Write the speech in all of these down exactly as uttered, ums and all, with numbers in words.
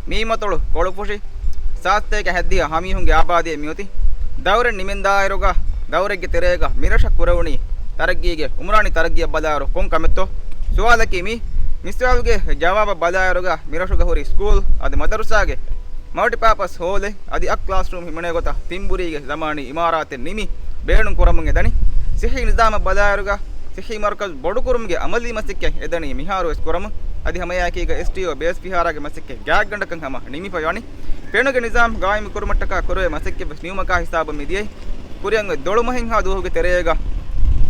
މީމަތޮޅު ކޮޅުފުށި ސާސްތޭކަ ހައްދިހަ ހަމީހުންގެ އާބާދީ މިއޮތީ. ދައުރެއް ނިމެންދާއިރުގަ، ދައުރެއްގެ ތެރޭގަ މިރަށަށް ކުރެވުނީ ތަރައްގީގެ އުމްރާނީ ތަރައްގީއަށް ބަލާއިރު ކޮން ކަމެއްތޯ؟ ސުވާލަކީ މީ. މިސުވާލުގެ ޖަވާބަށް ބަލާއިރުގަ މިރަށުގަ ހުރި ސްކޫލް އަދި މަދަރުސާގެ މަލްޓިޕާޕަސް ހޯލެއް އަދި އަށް ކްލާސްރޫމް ހިމެނޭ ގޮތަށް ތިންބުރީގެ ޒަމާނީ އިމާރާތެއް ނިމި ބޭނުން ކުރަމުން އެދަނީ. ސިއްހީ ނިޒާމަށް ބަލާއިރުގަ ސިއްހީ މަރުކަޒު ބޮޑުކުރުމުގެ އަމަލީ މަސައްކަތް އެދަނީ މިހާރު ވެސް ކުރަމުން. އަދި ހަމައެއާއެކީގަ އެސްޓީއޯ ބޭސް ފިހާރާގެ މަސައްކަތް ގާތްގަނޑަކަށް ހަމަ ނިމިފަ ވަނީ. ފެނުގެ ނިޒާމް ގާއިމު ކުރުމަށްޓަކާ ކުރެވޭ މަސައްކަތް ވެސް ނިމުމަކާ ހިސާބަށް މިދިޔައީ. ކުރިއަށް އޮތް ދޮޅު މަހެއްހާ ދުވަހުގެ ތެރޭގަ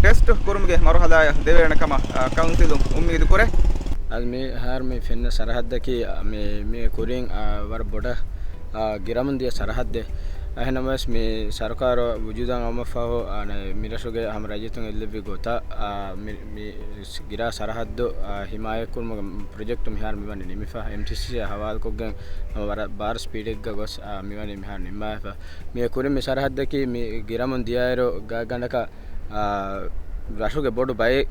ޓެސްޓު ކުރުމުގެ މަރުހަލާއަށް ދެވޭނެ ކަމަށް، އާ، ކައުންސިލުން އުއްމީދު ކުރޭ. އަދި މިހާރު މި ފެންނަ ސަރަހައްދަކީ، އާ، މި، މި ކުރިން، އާ، ވަރަށް ބޮޑަށް، އާ، ގިރަމުން ދިޔަ ސަރަހައްދެއް. އެހެންނަމަވެސް މި ސަރުކާރު ވުޖޫދަށް އައުމަށްފަހު، އާ، ނެ، މިރަށުގެ ހަމަ ރައްޔިތުން އެއްލެއްވި ގޮތަށް، އާ، މި، މި ގިރާ ސަރަހައްދު، އާ، ހިމާޔަތްކުރުމުގެ ޕްރޮޖެކްޓު މިހާރު މިވަނީ ނިމިފަ. އެމްޓީސީސީއާ ހަވާލުކޮށްގެން ހަމަ ވަރަށް ބާރަށް ސްޕީޑެއްގަ ގޮސް، އާ، މިވަނީ މިހާރު ނިންމާފަ. މި ކުރިން މި ސަރަހައްދަކީ މި ގިރަމުން ދިޔައިރު ގާތްގަނޑަކަށް، އާ، ރަށުގެ ބޮޑު ބައެއް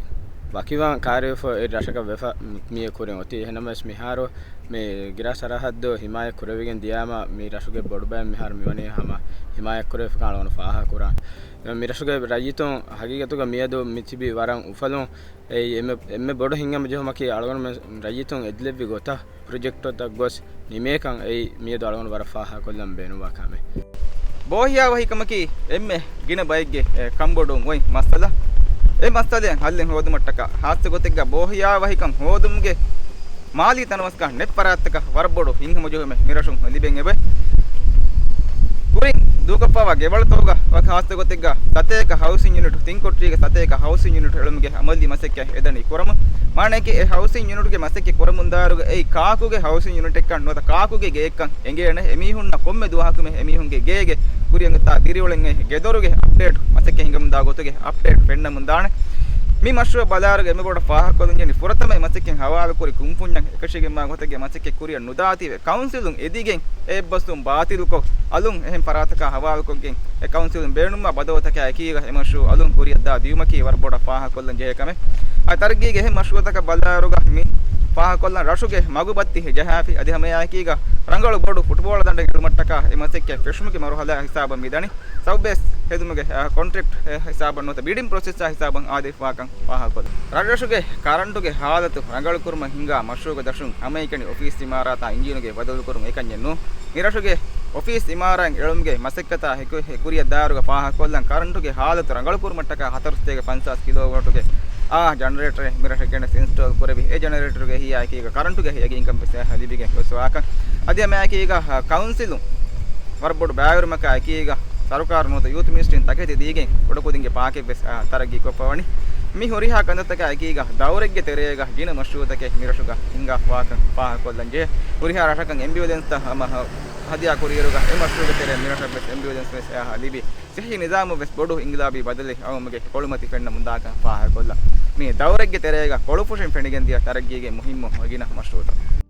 ވަކިވާން ކާރިވެފަ އެ ރަށަކަށް ވެފަ މި ކުރިން އޮތީ. އެހެންނަމަވެސް މިހާރު މި ގިރާ ސަރަހައްދު ހިމާޔަތް ކުރެވިގެން ދިޔާމަ މި ރަށުގެ ބޮޑު ބައެއް މިހާރު މިވަނީ ހަމަ ހިމާޔަތް ކުރެވިފަކާ އަޅުގަނޑު ފާހަގަކުރާން. މި ރަށުގެ ރައްޔިތުން ހަގީގަތުގަ މިއަދު މި ތިބި ވަރަށް އުފަލުން. އެއީ އެންމެ، އެންމެ ބޮޑު ހިތްހަމަޖެހުމަކީ އަޅުގަނޑުމެން ރައްޔިތުން އެދިލެއްވި ގޮތަށް ޕްރޮޖެކްޓްތައް ގޮސް ނިމޭކަން އެއީ މިއަދު އަޅުގަނޑު ވަރަށް ފާހަގަކޮށްލަން ބޭނުންވާ ކަމެއް. ބޯހިޔާވަހިކަމަކީ އެންމެ ގިނަ ބައެއްގެ، އެ، ކަންބޮޑުވުން އޮތް މައްސަލަ. އެ މައްސަލައަށް ހައްލެއް ހޯދުމަށްޓަކާ ހާއްސަ ގޮތެއްގަ ބޯހިޔާވަހިކަން ހޯދުމުގެ މާލީ ތަނަވަސްކަން ނެތް ފަރާތްތަކަށް ވަރަށް ބޮޑު ހިތްހަމަޖެހުމެއް މިރަށުން ލިބެން އެބަ. ކުރިން ދޫކޮށްފައިވާ ގެވަޅުތަކުގަ ވަކި ހާއްސަ ގޮތެއްގަ ސަތޭކަ ހައުސިން ޔުނިޓް، ތިން ކޮޓަރީގެ ސަތޭކަ ހައުސިން ޔުނިޓް އެޅުމުގެ އަމަލީ މަސައްކަތް އެދަނީ ކުރަމުން. މާނައަކީ އެ ހައުސިން ޔުނިޓްގެ މަސައްކަތް ކުރަމުންދާއިރުގަ އެއީ ކާކުގެ ހައުސިން ޔުނިޓެއްކަން ނުވަތަ ކާކުގެ ގެއެއްކަން އެނގޭނެ. އެމީހުންނަށް ކޮންމެ ދުވަހަކުމެ އެމީހުންގެ ގޭގެ ކުރިއަށް އޮތާ ދިރިއުޅެން އޮތް ގެދޮރުގެ އަޕްޑޭޓް މަސައްކަތް ހިނގަމުންދާ ގޮތުގެ އަޕްޑޭޓް ފެންނަމުންދާނެ. މި މަޝްރޫއަށް ބަލާއިރުގަ އެންމެ ބޮޑަށް ފާހަގަކޮށްލަންޖެހެނީ ފުރަތަމަ މަސައްކަތް ހަވާލުކުރި ކުންފުންޏަށް އެކަށީގެންވާ ގޮތެއްގެ މަސައްކަތް ކުރިއަށް ނުދާތީވެ ކައުންސިލުން އެދިގެން އެ އެއްބަސްވުން ބާތިލުކޮށް، އަލުން އެހެން ފަރާތަކާ ހަވާލުކޮށްގެން އެ ކައުންސިލުން ބޭނުންވާ ބަދަލުތަކާ އެކީގަ އެ މަޝްރޫއު އަލުން ކުރިއަށްދާ ދިޔުމަކީ ވަރަށް ބޮޑަށް ފާހަގަކޮށްލަން ޖެހޭ ކަމެއް. އަދި ތަރައްގީގެ އެހެން މަޝްރޫއުތަކަށް ބަލާއިރުގަ މި ފާހަގަކޮށްލަން ރަށުގެ މަގުބައްތި ޖަހާފި. އަދި ހަމައެއާއެކީގަ ރަނގަޅު ބޮޑު ފުޓްބޯޅަ ދަނޑެއް އެޅުމަށްޓަކާ އެ މަސައްކަތް ފެށުމުގެ މަރުހަލާ ހިސާބަށް މިދަނީ. ސަބްބޭސް ހެދުމުގެ، އަ، ކޮންޓްރެކްޓް ހިސާބަށް ނުވަތަ ބިޑިން ޕްރޮސެސްއާ ހިސާބަށް އާދެވިފާކަން ފާހަގަކޮށްލަން. ރަށްރަށުގެ ކަރަންޓުގެ ހާލަތު ރަނގަޅުކުރުމަށް ހިނގާ މަޝްރޫއުގެ ދަށުން ހަމައެކަނި އޮފީސް އިމާރާތާ އިންޖީނުގެ ބަދަލުކުރުން އެކަންޏެއް ނޫން. މިރަށުގެ އޮފީސް އިމާރާތް އެޅުމުގެ މަސައްކަތާ ހެކު-، ހެ-، ކުރިއަށް ދާއިރުގަ ފާހަގަކޮށްލަން ކަރަންޓުގެ ހާލަތު ރަނގަޅުކުރުމަށްޓަކާ ހަތަރުސަތޭކަ ފަންސާސް ކިލޯވޯޓުގެ އާ ޖަނަރޭޓަރެއް މިރަށަށް ގެނެސް އިންސްޓޯލް ކުރެވި. އެ ޖަނަރޭޓަރުގެ އެހީއާއެކީގަ ކަރަންޓުގެ އެހީ އެގެންކަން ވެސް އެހާ ލިބިގެން ގޮސްފަވާކަން. އަދި ހަމައެކީގަ، އަ، ކައުންސިލުން ވަރަށް ބޮޑު ބައިވެރިވުމަކާ އެކީގަ ސަރުކާރު ނުވަތަ ޔޫތު މިނިސްޓްރީން ތަކެތި ދީގެން ކުޑަކުދިންގެ ޕާކެއް ވެސް، އާ، ތަރައްގީ ކޮށްފަވަނީ. މި ހުރިހާ ކަންތައްތަކާ އެކީގަ ދައުރެއްގެ ތެރޭގަ ގިނަ މަޝްރޫއުތަކެއް މިރަށުގަ ހިނގާފަވާކަން ފާހަގަކޮށްލަން ޖެހޭ. ހުރިހާ ރަށަކަށް އެމްބިއުލެންސްތައް ހަމަ ހަ-، ހަދިޔާ ކުރިއިރުގަ އެ މަޝްރޫއުގެ ތެރެއިން މިރަށަށް ވެސް އެމްބިއުލެންސް ވެސް އެހާ ލިބި. ސިއްހީ ނިޒާމަށް ވެސް ބޮޑު އިންގިލާބީ ބަދަލެއް އައުމުގެ ކޮޅުމަތި ފެންނަމުންދާކަން ފާހަގަކޮށްލަން. މި ދައުރެއްގެ ތެރޭގަ ކޮޅުފުށިން ފެނިގެންދިޔަ ތަރައްގީގެ މުހިއްމު ގިނަ މަޝްރޫއުތައް.